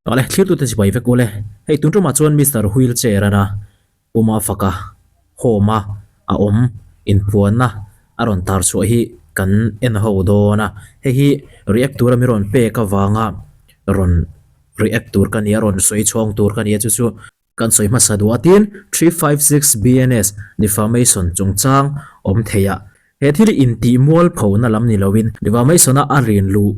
Awle, thlirtute chibai vek ule. Hei tun tumah chuan Mister Wheelchair ana puma faka home a a awm inpuanna a rawn tar chhuah hi kan en ho dawn a. Hei hi react tura mi rawn pek avanga rawn react tur ka nia, rawn sawi chhawng tur ka nia chu chu Kan sawi hmasa duh a tin, 356 BNS defamation chungchang awm thei a, he thil hi intih mualphona lam ni loin defamation-a a rin luh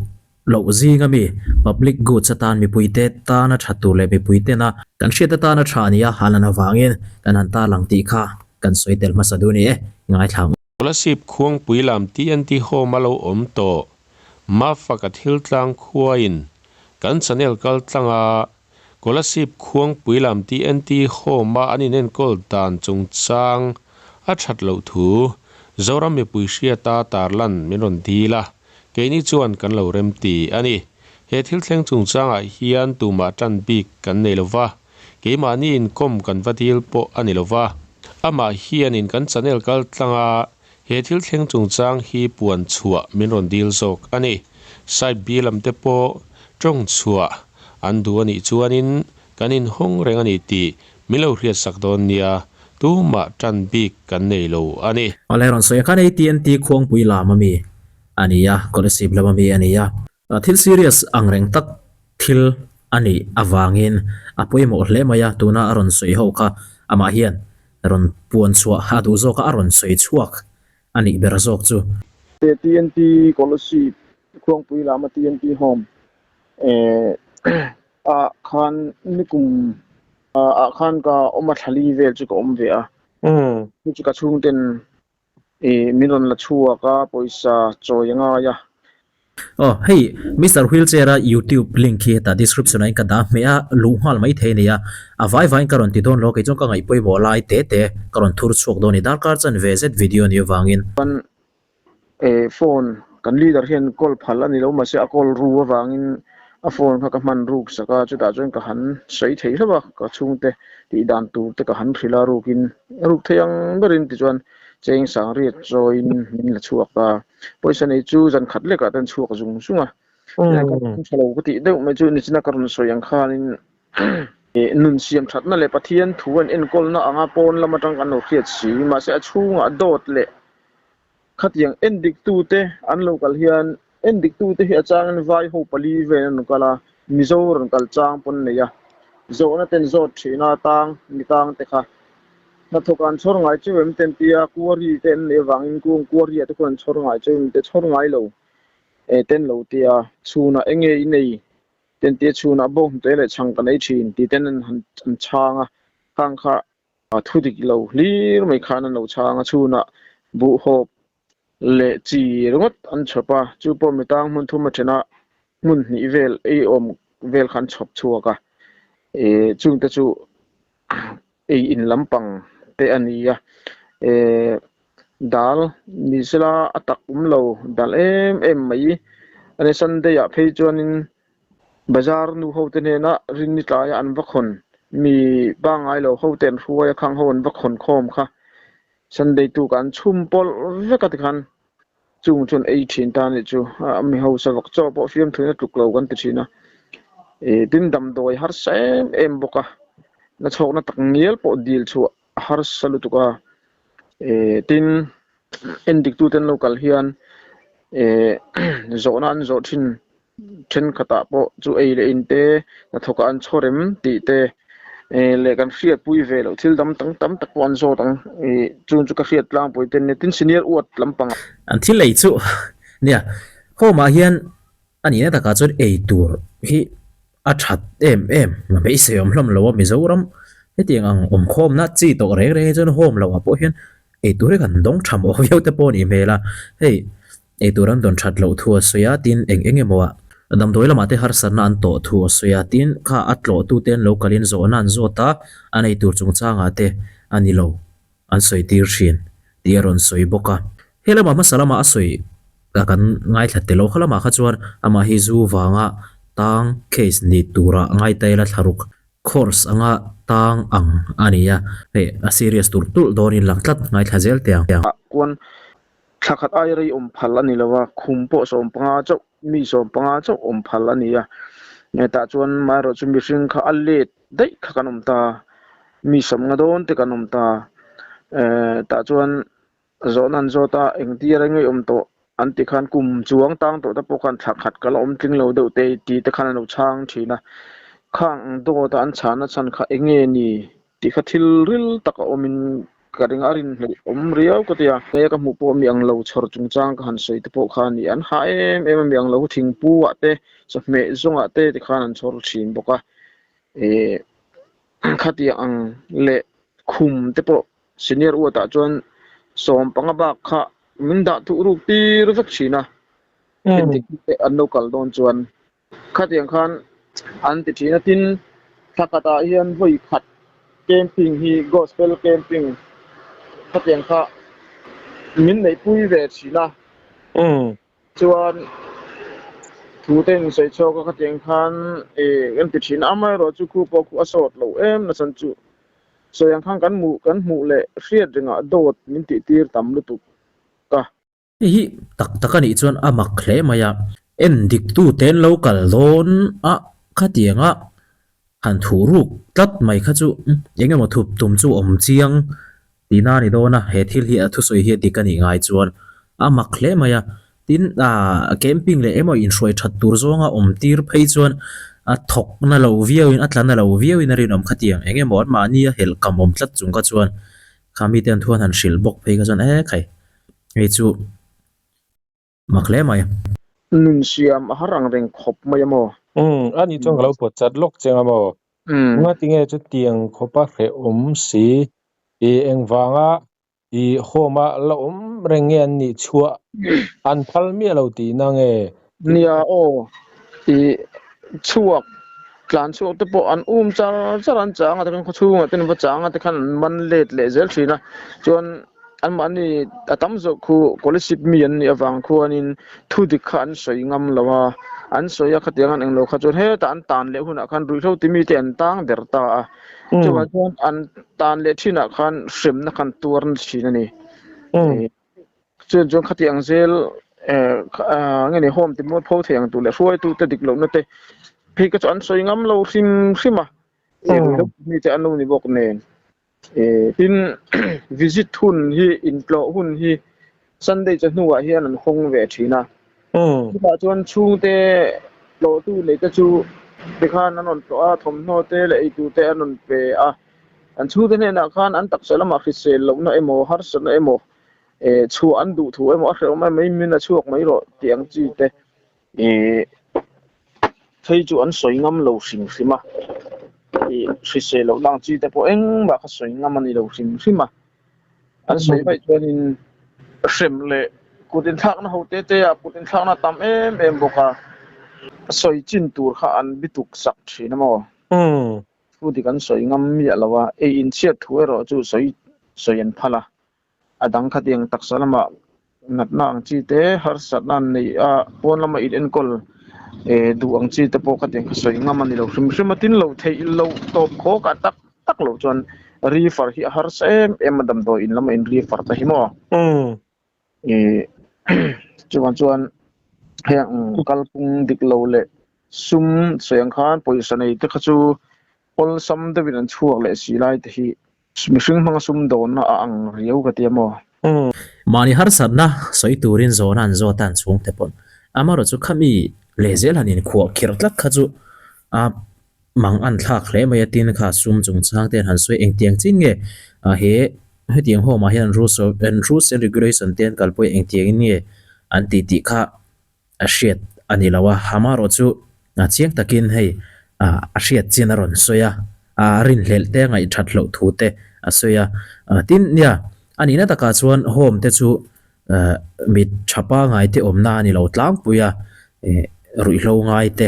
loh zinga mi public goods atan mipuite tana tha tur leh mipuitena kan hriat atana tha nia a lan avangin kan han tarlang tih kha kan sawi tel hmasa duh ni e, ngaithla ang. Kolasib Khuangpui lam TNT Home a lo awm tawh. Mafaka thiltlang khuain kan channel kaltlanga Kolasib Khuangpui lam TNT Home a an inenkawl dan chungchang a that loh thu Zoram mipui hriata tarlan min rawn dil a, keini chuan kan lo remti a ni. He thil thleng chungchangah hian tumah tan bik kan nei lo va. Keimahni inkawm kan va dil pawh a ni lo va, amah hianin kan channel kal tlanga he thil thleng chungchang hi puan chhuah min rawn dil zawk a ni. Side B lam te pawh tawng chhuah an duh a nih chuanin kan inhawng reng a ni tih min lo hriatsak dawn nia, tumah tan bik kan nei lo a ni. Awle rawn sawi a khan ATNT Khuangpui lam a mi a ni a, Kolasib lam a mi a ni a. Thil serious ang reng tak thil a nih avangin a pawimawh hle mai a, tuna a rawn sawi ho kha amah hian rawn puan chhuah a duh zawk a, a rawn sawi chhuak a nih ber zawk chu. TNT Kolasib Khuangpui lama TNT Home ah khan nikum ah khan ka awm a thlali vel chu ka awm ve a, chu chu ka chhungten Ih, min rawn la chhuak a, pawisa chawi a ngai a. Aw, hei Mister Wheelchair a youtube link hi hetah description ah in ka dah hmeh a, luh nghal mai thei a ni a, a vai vaiin ka rawn ti dawn lo, kei chuan ka ngaih pawimawh lai te te ka rawn thur chhuak dawn a ni, darkar chan ve zet video a nih avangin. Chuan eh phone kan leader hian call phal a ni lo mahse a call ru avangin a phone kha ka hman ruk sak a, chutah chuan ka han sawi thei hlauh a, ka chhungte tih dan tur te ka han hrilh a rukin ruk thei ang berin tichuan Cheng sang riat chawiin min la chhuak a, pawisa nei chu zan khat lekah te an chhuak zung zung a. Tha lo ka tih deuh mai chu nichina ka rawn sawi ang khanin nun siam thatna leh Pathian thu an enkawlna anga pawn lam atang kan lo hriat si, mahse a chhungah dawt leh khatiang endiktute an lo kal hian endiktute hi a changin vai ho pali vel an rawn kal a, Mizo rawn kal chang pawn nei a, zawhna ten zawt thihna tang mi tang te kha hnathawk an chhawr ngai cheu em ten tia quarry te an neih avangin kung quarry ah te khuan an chhawr ngai cheu em te chhawr ngai lo e ten lo tia chhunah enge i nei ten tia chhunah bawnghnute leh chhang kan ei thin tih ten an han an chhang a khang kha a thu dik lo hlir mai khan an lo chhang a chhunah buhhawp leh chi ringawt an chhawp a, chu pawh mi tang hmun thum a then a, hmun hnih vel ei awm vel kha an chhawp chhuak a, eh chungte chu ei in lampang te a ni a, eh dal ni sela a tak awm lo dal em em mai a ni Sunday ah phei chuanin bazar nu ho te hnena rinni tlaia an va khawn mi pangngai lo ho te an hruai a khang ho an va khawn khawm kha. Sunday tu kan chhum pawlh vek a tikhan chung chuan ei thin ta anih chu a mi hausa vak chaw pawh fiamthuina tluk lo kan ti thin a ih tin damdawi harsa em em bawk a nachhawkna tak ngial pawh dil chhuah a harsa lutuk a ih tin endik tute an lo kal hian ih zawhna an zawh thin Thenkhatah pawh chu ei leh in te hnathawkah an chhawr em tih te leh kan hriatpui ve loh thil dang tam tam tak pawh an zawt ang ih chung chu ka hriat tlangpui te nia tin senior uat lampang ah. An thil ei chu nia home ah hian a nihna takah chuan ei tur hi a that em em a beisei awm hlawm lo a Mizoram hetiang ang awmkhawmna chi tawh reng reng hi chuan home loh ah pawh hian ei tur hi kan dawng tha mawh viau te pawh a nih hmel a hei. Eitur an dawn that loh thu a sawi a, tin eng eng emaw ah damdawi lamah te harsatna an tawh thu a sawi a, tin kha a tlawhtute an lo kalin zawhna an zawt a, an eitur chungchangah te a ni lo an sawi tir thin tih a rawn sawi bawk a. He lamah hmasa lamah a sawi ka kan ngaithla tel lo kha lamah kha chuan amah hi zu vanga tang case ni tura ngaitaila thlaruk course anga tang ang a ni a, hei a serious tur tulh dawnin lang tlat ngaithla zel teh ang. Kuan Thla khat ai rei awm phal a ni lo a, khum pawh 15 chauh, mi 15 chauh awm phal a ni a. Tah chuan amaherawhchu mihring kha a let daih kha kan awm ta, mi sawmnga dawn te kan awm ta. Tah chuan zawhna an zawt a, engtir a ngei awm tawh an ti khan kum chuang tang tawh te pawh khan thla khat ka la awm tling lo deuh te ti te khan an lo chhang thin a. Khang ang dawt a an chhana chhan kha enge ni Tih kha thil ril tak a awmin ka ring a, a rinhlelh awm riau ka ti a. He ka hmuh pawh mi ang lo chhawr chungchang ka han sawi te pawh kha a ni. An hah em em a, mi ang lo thingpu ah te, chawhmeh zawngah te ti khan an chhawr thin bawk a. Ehh khatiang ang leh khum te pawh senior uatah chuan 15 bak kha min dah thuh ruk tir vek thin a. Endik te an lo kal dawn chuan Khatiang khan an ti thin a, tin thla khatah hian vawi khat camping hi gospel camping khatiang kha min neihpui ve thin a, chuan thu te in sawi chhuak a khatiang khan ih kan ti thin a, amaherawh chu khu pawh khu a sawt lo em nachhan chu sawi ang khan kan hmuh kan hmuh leh hriat ringah dawt min tih tir tam lutuk a. Hei hi tak tak a nih chuan a mak hle mai a, en dik tu te an lo kal dawn a khatianga han thuh ruk tlat mai kha chu eng emaw thup tum chu awm chiang tihna a ni dawn a, he thil hi a thusawi hi a dik a nih ngai chuan a mak hle mai a, tin ah camping leh emaw inhruai that tur zawnga awm tir phei chuan a thawk na lo viauin a tla na lo viauin a rinawm khatiang eng emaw an mahni a helh kam awm tlat chung kha chuan kha mite an thuan han hrilh bawk phei kha chuan e khai. Hei chu mak hle mai. Nun siam a har ang reng khawp mai a maw? Umm, a nih chuan ka lo pawt chat lawk cheng a maw? Ngatinge chutiang khawpa hrehawm si i engvanga i home a la awm reng nge an nih chhuah an phal miah lo tihna nge? Nia aw, i chhuak tlan chhuak te pawh an um char char an chang a tikhan khawchhungah te an va chang a tikhan an man let leh zel thin a chuan anmahni a tam zawk khu scholarship mi an nih avang khuanin thu dik kha an sawi ngam lo a an sawi a khatiang an englo kha chuan hetah an tan leh hunah khan ruihhlo ti mite an tang der ta a chuvang chuan an tan leh thinah khan hremna khan tuar na thin a ni. Chuan chuan khati ang zel nge ni home ti mual pho thei ang tur leh hruaitute dik lohna te phei ka chu an sawi ngam lo hrim hrim a, ruihhlo mi te an lo ni bawk nen. Tin visit hun hi intlawh hun hi Sunday chawhnuah hian an hawng ve thin a, chutah chuan chhungte tlawhtu nei te chu tikhan an rawn tlawh a, thawmhnaw te leh eitur te an rawn pe a. An chhungte hnenah khan an taksa lamah hrisel lohna emaw, harsatna emaw, eh chhuah an duh thu emaw a hrehawm em mai min a chhuak mai rawh tih ang chi te eh phei chu an sawi ngam lo hrim hrim a, ih hrisel lohna ang chi te pawh engmah kha sawi ngam a ni lo hrim hrim a, an sawi vaih chuanin hrem leh kut inthlakna ho te te ah kut inthlakna a tam em em bawk a, sawi chin tur kha an bituk sak thin a maw? Thu dik an sawi ngam miah lo a, ei inchhiat thu erawh chu sawi sawi an phal a. A dang khatiang taksa lamah natna ang chi te, harsatna an neih a, pawn lama in enkawl duh ang chi te pawh khatiang kha sawi ngam a ni lo hrim hrim a. Tin lo theih loh tawp khawk ah tak tak loh chuan refer hi a harsa em em a, damdawi in lama in refer te hi maw? Chuvang chuan heng kalphung dik lo leh sum sawi ang khan pawisa nei te kha chu awlsam deuhin an chhuak leh si lai te hi mihring hmanga sum dawnna a ang riau ka ti a maw? Mahni harsatna sawi turin zawhna an zawt a an chhungte pawn amaherawhchu khami lehzel han inkhuah khirh tlat kha chu a Mang an thlak hle mai a tin kha sum chungchang te an han sawi engtiang chin nge he hetiang home ah hian rules of and rules and regulation te an kalpui engtiang in nge an tih tih kha a hriat a ni lo a amaherawh chu chiang takin hei a hriat chin a rawn sawi a a rinhlelh te a ngaihthat loh thu te a sawi a tin nia a nihna takah chuan home te chu Mit tha pangai te awmna a ni lo tlangpui a, ruihhlo ngai te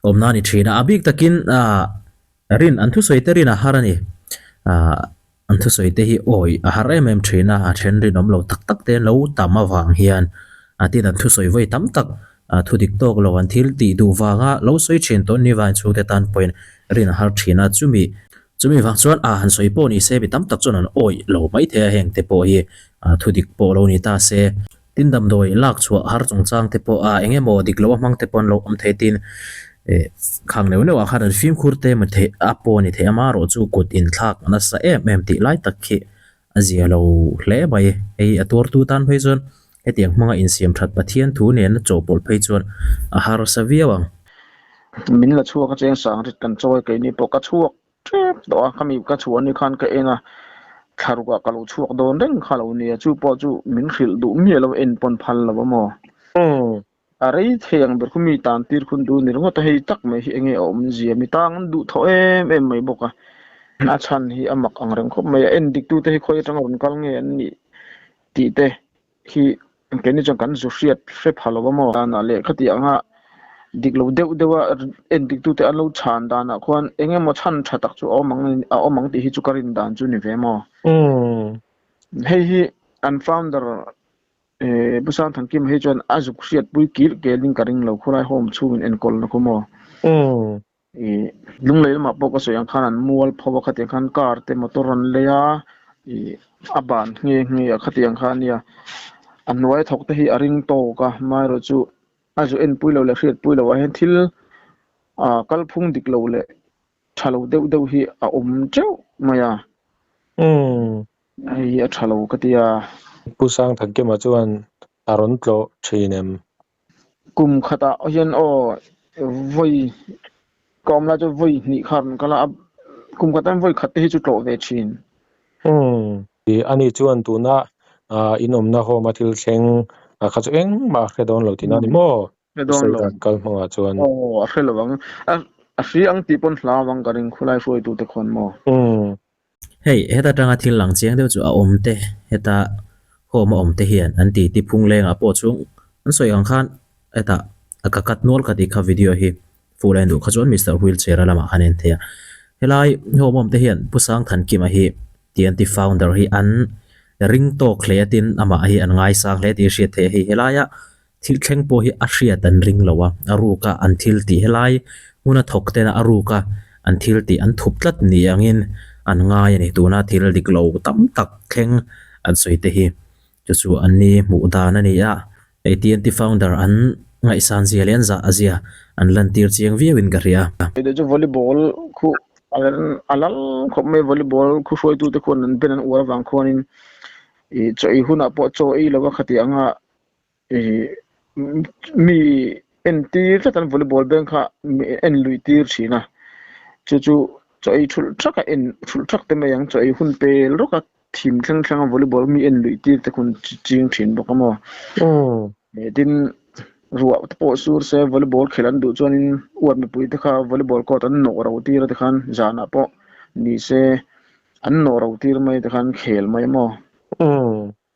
awmna a ni thin a. A bik takin rin an thusawi te rin a har a ni. An thusawi te hi awi a har em em thin a, a then rinawm lo tak tak te lo tam avang hian tin an thusawi vawi tam tak thu dik tawk lo an thil tih duh vanga lo sawi thin tawh ni vangin chhungte tan pawhin rin a har thin a. Chumi Chumi vang chuan a han sawi pawh ni se mi tam tak chuan an awih lo mai thei a, heng te pawh hi thu dik pawh lo ni ta se. Tin damdawi lak chhuah har chungchang te pawh a eng emaw dik loh a hmang te pawh an lo awm thei tin. Eh khang neuh neuh ah khan an fimkhur te maw theih a pawh a ni thei a amaherawhchu kut inthlak nasa em em tih lai tak khi a zia lo hle mai. Hei a tuartu tan phei chuan hetiang hmanga insiam that Pathian thu nena chawhpawlh phei chuan a harsa viau ang. Min la chhuak a cheng sang rit kan chawi keini pawh ka chhuak tep tawh a, khami ka chhuah ni khan ka en a, thlaruk ah ka lo chhuak dawn reng kha lo nia, chu pawh chu min hrilh duh miah lo en pawn phal lo a maw? A rei thei ang ber khu mi tan tir khun duh ni ringawt a, hei tak mai hi enge a awmzia mi tang an duh thawh em em mai bawk a, a chhan hi a mak ang reng khawp mai a, en dik tute hi khawi atanga rawn kal nge an nih tih te hi keini chuan kan zu hriat hre pha lo a maw? Danah leh khati anga dik lo deuh deuh a en dik tute an lo chhan danah khuan eng emaw chhan tha tak chu a awm ang a awm ang tih hi chu ka rin dan chu ni ve maw? Hei hi an founder Pu Sangthankima hi chuan a zuk hriatpui kil kelin ka ring lo khulai home chhungin enkawlna khu maw? Ih lunglei lamah pawh ka sawi ang khan an mual pho a khatiang khan car te motor an lei a ih a ban nghe nghe a khatiang kha ania a hnuai thawk te hi a ring tawk a amaherawh chu a zu enpui lo leh hriatpui loh ah hian thil ah kalphung dik lo leh tha lo deuh deuh hi a awm teuh mai a. Hei hi a tha lo ka ti a. Pu Sangthakima chuan a rawn tlawh thin em? Kum khatah hian aw vawi ka awm lai chu vawi hnih kha rawn kal a, kum khatah hian vawi khat te hi chu tlawh ve thin. Umm. Ani chuan tuna in awmna home a thil thleng kha chu engmah a hre dawn lo tihna a ni maw? Hre dawn lo. Kal hmangah chuan. Aw a hre lo ang. A hri ang tih pawn hlau ang ka ring khulai hruaitute khawn maw? Umm. Hei, heta tanga thil lang chiang deuh chu a awm te, heta home a awm te hian an ti ti phung lengah pawh chung an sawi ang khan hetah a ka cut nual ka tih kha video hi full a en duh kha chuan Mister Wheelchair a lamah khan a en thei a. Helai home a awm te hian Pu Sangthankima hi TNT founder hi an ring tawk hle a tin amah hi an ngaisang hle tih a hriat theih a hei helaia Thil thleng pawh hi a hriat an ring lo a, a ruka an thil tih helai hmuna thawk tena a ruka an thil tih an thup tlat ni angin an ngai a ni. Tuna thil dik lo tam tak thleng an sawi te hi chu chu an ni hmuh dan a ni a, hei TNT founder an ngaihsan zia leh an zah zia an lantir chiang viauin ka hria. Hei chu volleyball khu a lal khawp mai, volleyball khu hruaitute khuan an ben an uar avang khuanin ih chaw ei hunah pawh chaw ei lova khati anga Ih mi entir tlat an volleyball beng kha mi en lui tir thin a chu chu chaw ei thulh thak a en thulh thak te mai ang chaw ei hun pel rawk a thim thleng thleng a volleyball mi en lui tir te khun ching thin bawk a maw tin ruah te pawh sur se volleyball khelh an duh chuanin uat mipui te kha volleyball court an nawh ro tir a tikhan zanah pawh ni se an nawh ro tir mai tikhan khel mai a maw.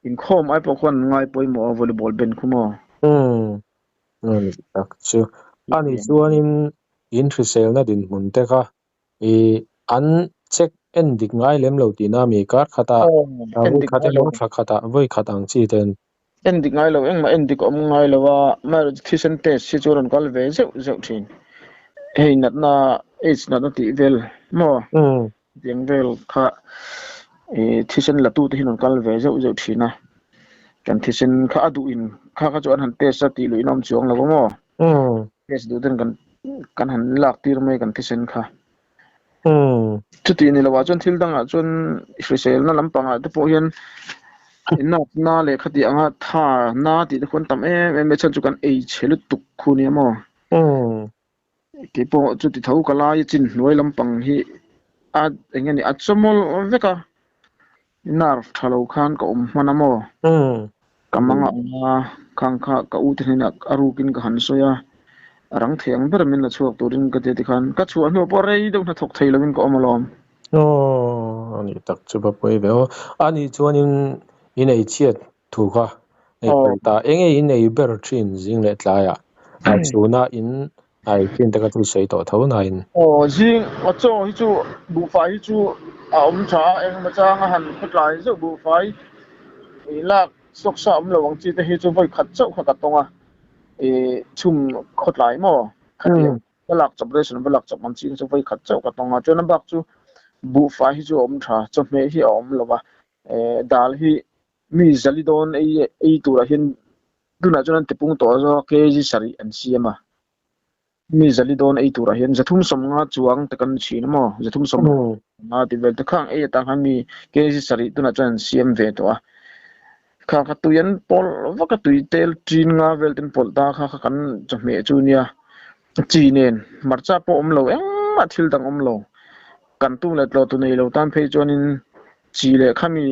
Inkhawm ai pawh khuan an ngai pawimawh a volleyball ben khu maw? Umm ani tak chu. Ani chuanin in hriselna dinhmun te kha i an check en dik ngai lem lo tihna ami kar khatah En vawi dik khat ngai lo. emaw thla khatah vawi khat ang chi ten. En dik ngai lo engmah en dik a awm ngai lo a, amaherawhchu thisen test hi chu a rawn kal ve zeuh zeuh thin. Hei natna aids natna tih vel maw? Tiang vel kha ih thisen la tute hi an rawn kal ve zeuh zeuh thin a, kan thisen kha a duh in kha kha chu an han test a tih luih in a awm chuang lo maw? Test duh ten kan kan han lak tir mai kan thisen kha. Chutih ni lo ah chuan thil dangah chuan hriselna lampangah te pawh hian natna leh khati anga tha na tih te khuan tam em em mai chhan chu kan ei chhe lutuk khu nia maw? Keipawh chuti tho ka lai chin hnuai lampang hi a eng nge ni a chawmawl vek a, nerve tha lo khan ka awm hman a maw? Ka mang a awm a, khang kha ka u te hnenah a rukin ka han sawi a, a rang thei ang ber min la chhuak turin ka ti a tikhan ka chhuah hnuah pawh rei deuh hnathawk thei lovin ka awm alawm. Aw a nih tak chu va pawi ve aw. A nih chuanin in eichhiat Thu kha ei tel ta. Eng nge in ei ber thin zing leh tlaiah? A chhuna in a ei thin te kha chu sawi tawh tho nain. Aw zing aw chaw hi chu buhfai hi chu a awm tha a, engemaw changa han khawtlai zeuh buhfai i lak sawk sa awm lo ang chi te hi chu vawi khat chauh kha ka tawng a, i chhum khawtlai maw khatiang va lak chawp ration va lak chawp ang chi chu vawi khat chauh ka tawng a, chuan a bak chu buhfai hi chu a awm tha, chawhmeh hi a awm lo va, dal hi Mi zali dawn ei ei turah hian tunah chuan an tipung tawh zawk a, kg sarih an siam a. Mi zali dawn ei turah hian 350 chuang te kan ni thin a maw? 350 ti vel te khang ei atang khan mi kg sarih tunah chuan an siam ve tawh a. Kha kha tui an pawlh vak a, tui tel ṭin nga vel te an pawlh ta kha kha kan chawhmeh chu nia. Chi nen hmarcha pawh awm lo engmah thil dang awm lo. Kan tum leh tlawh tu nei lo tan phei chuanin chi leh khami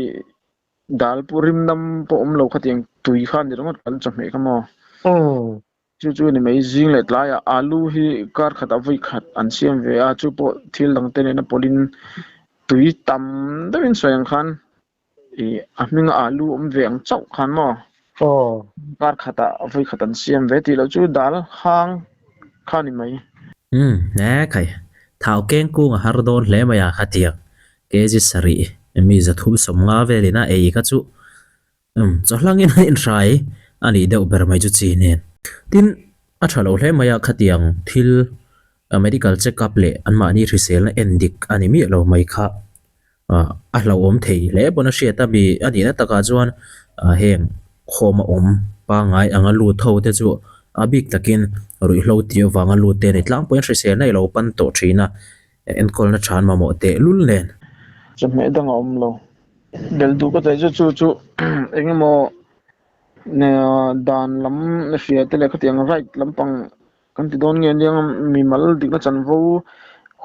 dal pawh rim nam pawh awm lo khatiang tui kha ni ringawt kan chawhmeh kha maw. Chu chu ni mai zing leh tlaiah alu hi kar khatah vawi khat an siam ve a, chu pawh thil dang te nena pawlhin tui tam deuhin sawi ang khan ih a hminga alu awm ve ang chauh khan maw kar khatah vawi khat an siam ve tih loh chu dal hang kha ni mai. Umm he khai thau keng kung a har dawn hle mai a khatiang kg sarih mi 350 velin a ei kha chu Umm, chawhlangin a inhrai a nih deuh ber mai chu chi nen. Tin, a tha lo hle mai a, khatiang thil medical check up leh anmahni hriselna en dik a ni miah lo mai kha a hlauhawm thei hle pawn a hriat a, mi a nihna takah chuan heng khawm a awm pangngai anga lut ho te chu a bik takin ruihhlo tih avanga lut te a ni tlangpuiin hriselna i lo pan tawh thin a. Enkawlna than mamawh teh lul nen. Chawhmeh dang a awm lo. Bel duh ka teh chu chu chu eng emaw dan lam na hria te leh khatiang right lampang kan ti dawn nge aniang mimal dikna chanvo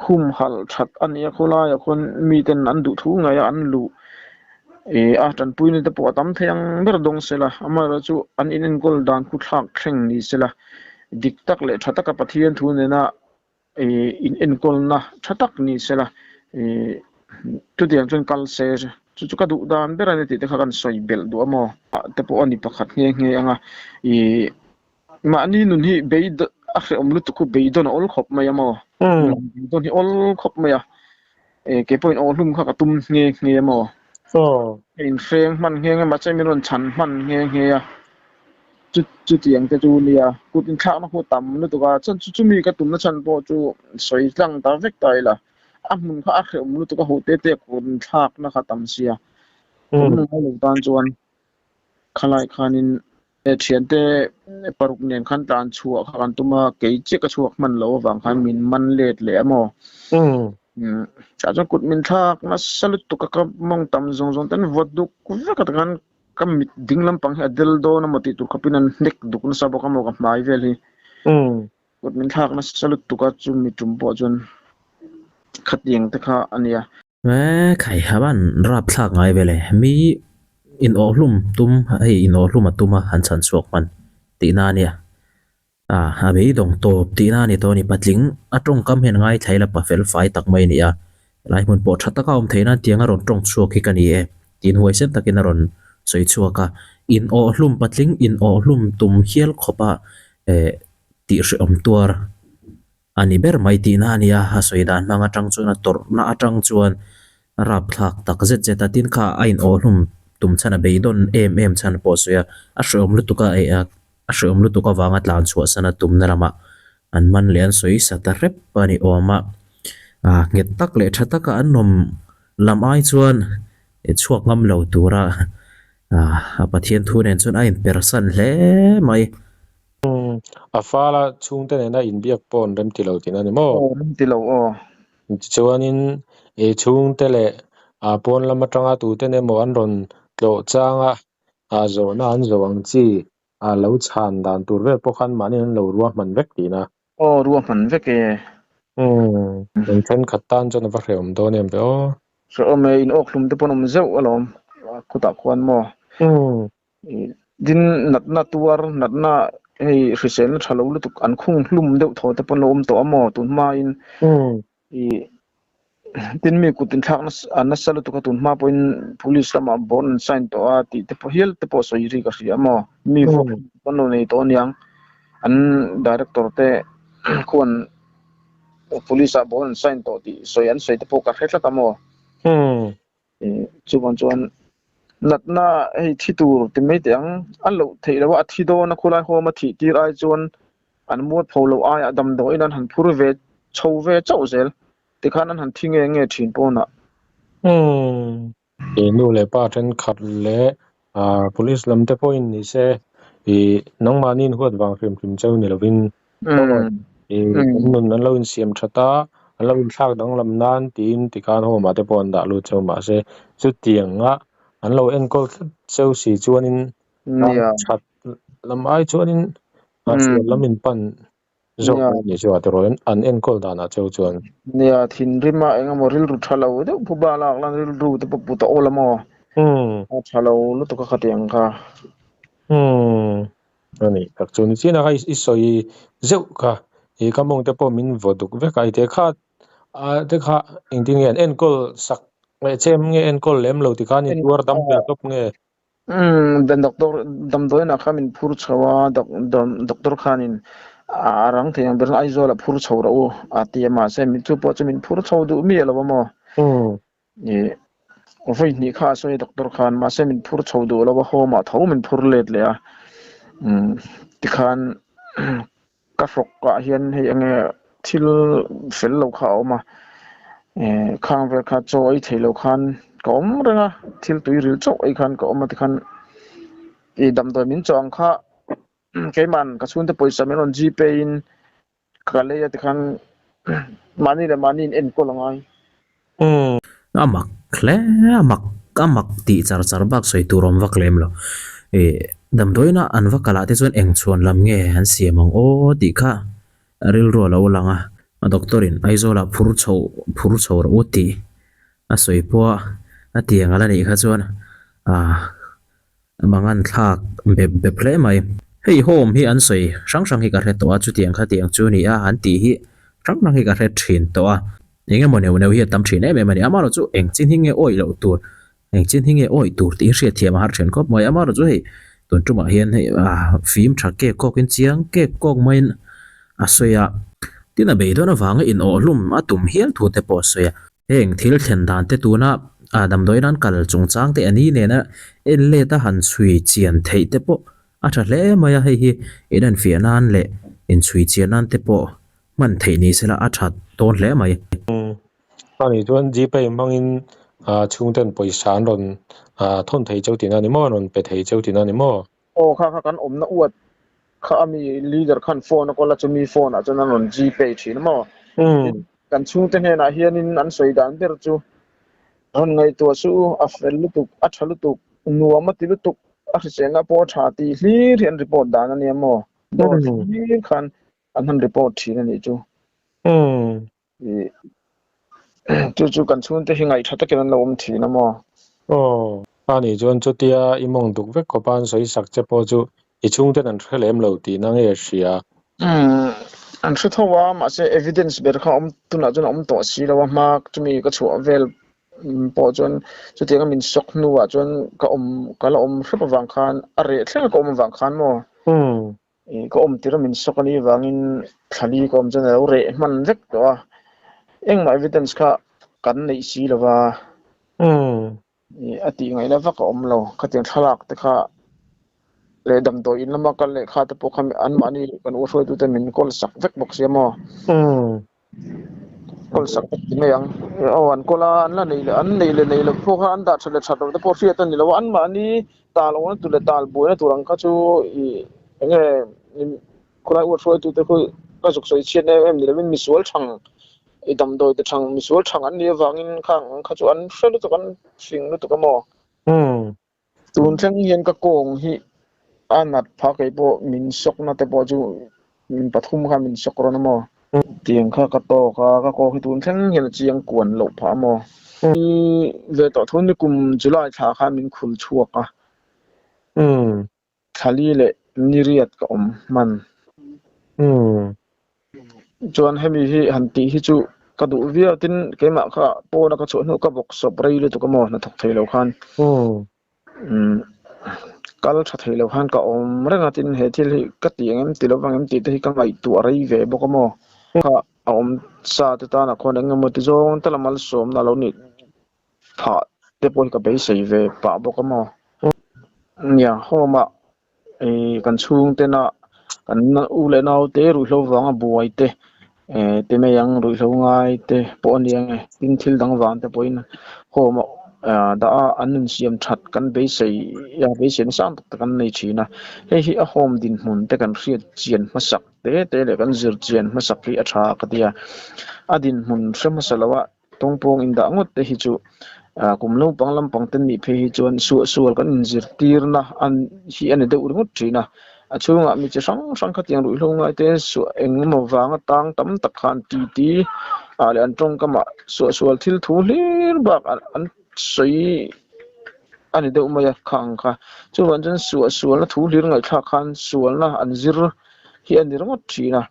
humhalh that a nia khawlaiah khuan miten an duh thu ngei a an luh ih a tanpuina te pawh a tam thei ang ber dawng sela amaherawhchu an inenkawl dan khu thlak thleng ni sela dik tak leh tha taka Pathian thu nena in enkawlna tha tak ni sela ih chutiang chuan kal se chu chu ka duh dan ber a ni tih te kha kan sawi belh duh a maw te pawh a ni pakhat nghe nghe ang a ih mahni nun hi bei a hrehawm lutuk khu beidawn a awl khawp mai a maw beidawn hi awl khawp mai a eh kei pawhin aw hlum kha ka tum nghe nghe a maw ka inhreng hman nghe nghe mahse min rawn chhan hman nghe nghe a. Chu chutiang te chu nia kut inthlakna khu tam lutuk a chuan chu chumi ka tumna chhan pawh chu sawi tlang ta vek ta ila a hmun kha a hrehawm lutuk a ho te te kut inthlakna kha tam sia awm ngai lo tan chuan khalai khanin thiante paruk nen khan tlan chhuah kha kan tum a kei chiah ka chhuak hman loh avang khan min man let leh a maw tah chuan kut min thlak nasa lutuk a ka mawng tam zawng zawng ten vawt duk vek a tikhan Ka mit ding lampang hi a del dawn a maw tih tur khawpin an hnek duk nasa bawk a maw ka hmai vel hi. Kut min thlak nasa lutuk a chu mi tum pawh chuan khatiang te kha a nia. E khai havan rap thlak ngai vel e mi in awh hlum tum hei in awh hlum a tum a han chhan chhuak hman tihna a nia. A, a beidawng tawp tihna a ni tawh a ni. Patling a tawngkam hian ngaithla ila pa fel fai tak mai a ni a. Helai hmun pawh tha taka awm theih nan tiang a rawn tawng chhuak hi ka ni e tiin huaisen takin a rawn sawi chhuak a. In awh hlum patling in awh hlum tum hial khawpa eh tih hrehawm tuar a ni ber mai tihna a ni a. A sawi dan hmang atang chuan a tawrhna atang chuan a rapthlak tak zet zet a. Tin kha a in awh hlum tum chhan a beidawn em em chhan pawh a sawi a. A hrehawm lutuk a eh a. A hrehawm lutuk avanga tlan chhuah sana tumna lamah an man leh an sawi sa ta hrep a ni awm a. Ah nghet tak leh tha taka an awm lam ai chuan chhuak ngam lo tura ah a Pathian thu nen chuan a inpersan hle mai. A fala chhungte nena inbiak pawh an remti lo tihna a ni maw? Aw remti lo aw. Tichuanin i chhungte leh a pawn lam atanga tuten emaw an rawn tlawh chang a, ah zawhna an zawh ang chi ah lo chhan dan tur vel pawh khan mahni an lo ruahman vek tihna. Aw ruahman vek e. Umm in thenkhat tan chuan a va hrehawm dawn em ve aw. Hrehawm e, in awk hlum te pawn awm zeuh alawm khutah khuan maw. Umm. Din natna tuar natna hei hriselna tha lo lutuk an khung hlum deuh thaw te pawn lo awm tawh a maw tun hmain. Umm. Ih tin mi kut inthlak nasa nasa lutuk a tun hma pawhin police lamah bond an sign tawh a tih te pawh hial te pawh sawi ri ka hria maw mi vuak an lo nei tawh aniang an director te khuan police ah bond an sign tawh tih sawi an sawi te pawh ka hre tlat a maw ih chuvang chuan natna hei thi tur ti mai teh ang a loh theih loh a a thi dawn a khawlai hawm a thih tir ai chuan An mualpho loh aiah damdawiin an han phur ve chho ve chauh zel tikhan an han thi nge nge thin pawnah. Umm. I nu leh pa thenkhat leh police lam te pawhin ni se i nangmahniin huat vang hrim hrim cheu ni lovin Kan nun an lo insiam that a, an lo inthlak danglam nan tiin tikhan home ah te pawh an dah lut cheu mahse chutianga an lo enkawl tlat cheu si chuanin that lam ai chuanin sual lam in pan zawk a ni chu a tiraw an enkawl danah cheu chuan. Nia, thinrim a engemaw rilru tha lo deuh phuba lak lan rilru te pawh put a awl a maw? A tha lo lutuk a khatiang kha. A nih tak chu ni chian a kha i sawi zeuh kha ih ka mawng te pawh min vaw duk vek a ite kha a te kha engtin nge an enkawl sak leh chem nge enkawl lem lo tikhan i tuar dam ve tawp nge. Umm dan doctor damdawiin ah khan min phur chho a doctor khanin a rang thei ang ber Aizawl ah phur chho rawh u a ti a mahse chu pawh chu min phur chho duh miah lo a maw. Ih vawi hnih kha a sawi a doctor khan mahse min phur chho duh lo a home ah tho min phur let leh a umm tikhan ka hrawk ah hian hei enge thil fel lo kha a awm a eh khang vel kha chaw ei thei lo khan ka awm reng a thil tui ril chauh ei khan ka awm a tikhan ih damdawi min chawh ang kha keimahn ka chhungte pawisa min rawn gpay in ka lei a tikhan mahni leh mahni in enkawl a ngai. A mak hle a mak a mak tih char char bak sawi tur awm vak lem lo. Ih damdawiina an va kalah te chuan eng chhuan lam nge an siam ang aw tih kha rilru a lo lang a. A doctor in Aizawlah phur chho phur chho rawh u tih a sawi pawh a a tiang ala nih kha chuan ah Mangan thlak bep bep hle mai. Hei home hi an sawi hrang hrang hi ka hre tawh a, chutiang khatiang chu ni a an tih hi hrang hrang hi ka hre thin tawh a. Eng emaw neuh neuh hi a tam thin em em a ni. Amaherawh chu eng chin hi nge awih loh tur, eng chin hi nge awih tur tih hi hriat thiam a har thin khawp mai. Amaherawh chu hei tun tumah hian hei fim tha kek kawkin chiang kek kawk maiin a sawi a. Tin a beidawn avanga in awhhlum a tum hial thu te pawh a sawi a. Heng thil thlen dan te tuna damdawi nan kal chungchang te a ni nena en let a han chhui chian theih te pawh a tha hle mai a, hei hi in en fiah nan leh in chhui chian nan te pawh hman theih ni sela a tha dawn hle mai. Ani chuan Gpay hmangin chhungten pawisa an rawn thawn thei cheu tihna a ni maw? An rawn pe thei cheu tihna a ni maw? Aw kha kha kan awmna uat kha a mi leader khan phone a call a chumi phone ah chuan an rawn gpay thin a maw? Kan chhungte hnenah hianin an sawi dan ber chu rawn ngaihtuah suh u, a fel lutuk, a tha lutuk, nuam a ti lutuk, a hriselna pawh a tha tih hlir hi an report dan a nia maw? Dawr hlir khan an han report thin a nih chu. Chu chu kan chhungte hi ngaih tha takin an lo awm thin a maw? Aw, a nih chuan chutia i mawng duk vek khawpa an sawi sak che pawh chu i chhungten an hre lem lo tihna nge a hria? Umm, an hre tho a, mahse evidence ber kha awm tunah chuan a awm tawh si lo a, hma chumi ka chhuah vel pawh chuan chutianga min sawk hnuah chuan ka awm ka la awm hrep avang khan a reh thleng a ka awm avang khan maw? Ih ka awm tir a min sawk a nih vangin thlali ka awm chuan a lo reh hman vek tawh a, engmah evidence kha kan neih si lo va, ih a tih ngaihna vak a awm lo, khatiang thlalak te kha leh damdawi in lama kal leh kha te pawh kha anmahni kan u hruaitute min kawl sak vek bawk sia maw. Kawl sak vek ti mai ang, aw an kawl a an la nei leh an nei leh nei loh pawh kha an dah that leh that loh te pawh hriat a ni lo a, anmahni tal awmna tur leh tal buaina tur ang kha chu ih eng nge khawlai uat hruaitute khu ka zuk sawi chhiat na em em ni lovin misual thang ih damdawi te thang misual thang an nih avangin khang ang kha chu an hre lutuk an fing lutuk a maw. Tun thleng hian ka kawng hi a nat phah kei pawh min sawk na te pawh chu min pathum kha min sawk rawn a maw? Tiang kha ka tawk a, ka kawng hi tun thleng hian a chiang kuan loh phah a maw? Ve tawh thun ni kum July thla khan min khul chhuak a. Thlali leh niriat ka awm hman. Chuan hemi hi han tih hi chu ka duh viau tin keimah kha pawna ka chhuah hnu ka bawk sawp rei lutuk a maw hnathawk thei lo khan kal tha thei lo khan ka awm reng a tin he thil hi ka ti ang em ti lo vang em tih te hi ka ngaihtuah rei ve bawk a maw kha a awm sa te tan ah khuan eng emaw ti zawng te la malsawmna a lo nih phah te pawh hi ka beisei ve pah bawk a maw nia home ah Ih kan chhungtena kan u leh naute ruihhlo vanga buai te eh ti mai ang ruihhlo ngai te pawh a ni ang e tin thil dang vang te pawhin home a. Dah a, an insiam that kan beisei a, beiseina sang tak tak an nei thin a. Hei hi a home dinhmun te kan hriat chian hmasak te te leh kan zir chian hmasak hi a tha ka ti a. A dinhmun hre hmasa lo a tawngpawng indah ngawt te hi chu kum naupang lampang te nih phei hi chuan suahsual kan inzirtirna an hi a ni deuh ringawt thin a. A chhungah mi chi hrang hrang khatiang ruihhlo ngai te suah engemaw vanga tang tam tak khan ti ti ah leh an tawngkamah suahsual thil thu hlir bak an sawi a ni deuh mai a khang kha. Chuvang chuan suahsualna thu hlir ngaihthlak khan sualna an zir hi a ni ringawt thin a.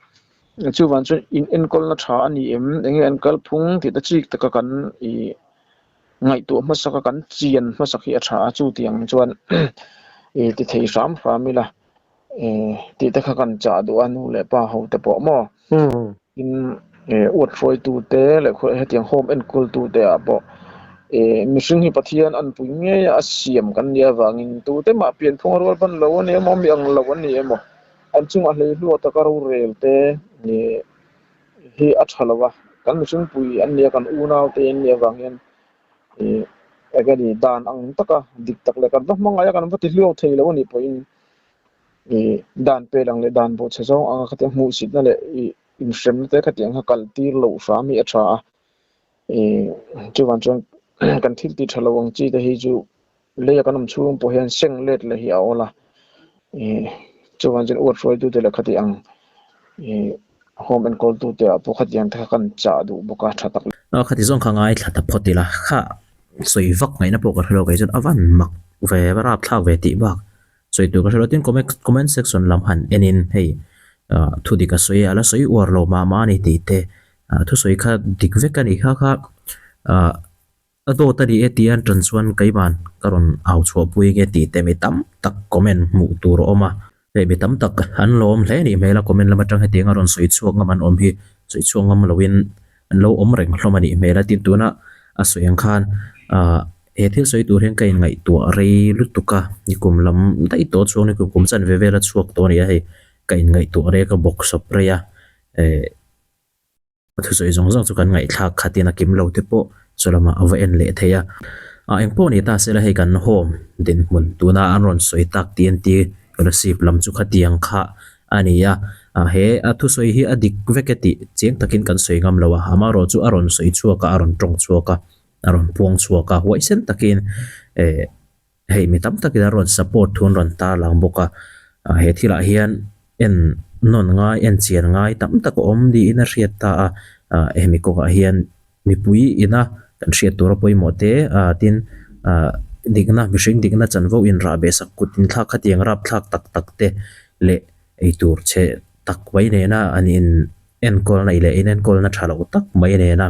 Chuvang chuan in enkawlna tha a ni em enge an kalphung tih te chik taka kan ih Ngaihtuah hmasaka kan chian hmasak hi a tha a, chutiang chuan i ti thei hram hram ila tih te kha kan chah duh a nu leh pa ho te pawh maw. Tin uat hruaitu te leh hetiang home enkawl tu te ah pawh mihring hi Pathian an pui ngei a, a siam kan nih avangin tute mah pianphung a rual ban lo a ni emaw mi ang lo an ni emaw an chungah hleihluah taka rorel te hi a tha lo a, kan mihringpui an nia, kan unau te an nih avang hian ih eng nge ni dan ang taka dik tak leh kan va hmangaih a kan va ti hliau thei lo a nih pawhin ih dan pel ang leh dan bawhchhe zawng anga khatiang hmuhsitna leh ih inhremna te khatiang kha kal tir loh hram hi a tha a, ih chuvang chuan kan thil tih tha lo ang chi te hi chu leia kan awm chhung pawh hian seng let leh hi a awl a, ih chuvang chuan uat hruaitute leh khati ang ih home enkawltute ah pawh khatiang te kha kan chah duh bawk a tha tak. A khati zawng kha ngaithla ta phawt ila kha sawi vak ngaihna pawh ka hre lo kei chuan a van mak ve va rap thlak ve tih bak sawi tur ka hre lo tin comment comment section lam han en in hei ah thu dik a sawi a la sawi uar lo mah mah a ni tih te ah thusawi kha dik vek a nih kha kha ah. A dawt a ni e tih an tan chuan keiman ka rawn au chhuah pui nge tih te mi tam tak comment hmuh tur a awm a. Hei mi tam tak an lo awm hle nih hmel a, comment lam atang hetiang a rawn sawi chhuak ngam an awm hi sawi chhuak ngam loin an lo awm reng hlawm a nih hmel a. Tin tuna a sawi ang khan ah he thil sawi tur hian ka inngaihtuah rei lutuk a, nikum lam daih tawh chuang nikum kum chanve vel a chhuak tawh a ni a hei ka inngaihtuah rei a ka bawksawp rei a eh. A thusawi zawng zawng chu kan ngaihthlak khatin a kim lo te pawh chu lamah a va en leh thei a. Ah eng pawh ni ta sela hei kan home dinhmun tuna an rawn sawi tak TNT Kolasib lam chu khatiang kha a ni a. Ah he a thusawi hi a dik vek e tih chiang takin kan sawi ngam lo a, amaherawh chu a rawn sawi chhuak a, a rawn tawng chhuak a, a rawn puang chhuak a, huaisen takin eh Hei mi tam takin an rawn support thu an rawn tarlang bawk a, he thilah hian en nawn ngai en chian ngai tam tak a awm niin a hriat ta a, hemi kawngah hian mipui ina kan hriat tura pawimawh te tin dikna mihring dikna chanvo inrah beh sak kut inthlak khatiang rapthlak tak tak te leh eitur chhe tak mai nena an in enkawlna leh inenkawlna tha lo tak mai nena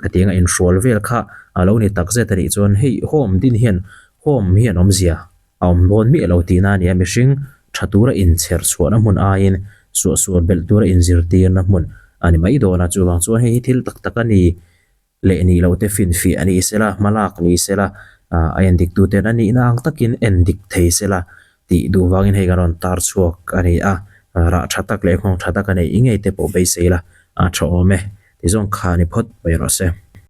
hetianga inhrual vel kha a lo ni tak zet a nih chuan hei home din hian home hian awmzia a awm dawn miah lo tihna a ni a, mihring tha tura inchher chhuahna hmun aiin suahsual belh tura inzirtirna hmun a ni mai dawn a, chuvang chuan hei hi thil tak tak a ni. Leh nih loh te finfiah a ni sela, hmalak ni sela, a en dik tuten a nihna ang takin en dik thei sela tih duh vangin hei kan rawn tar chhuak a ni a, rah tha tak leh nghawng tha tak a neih i ngei te pawh beisei la a tha awm e, tizawng kha ni phawt mai rawh se.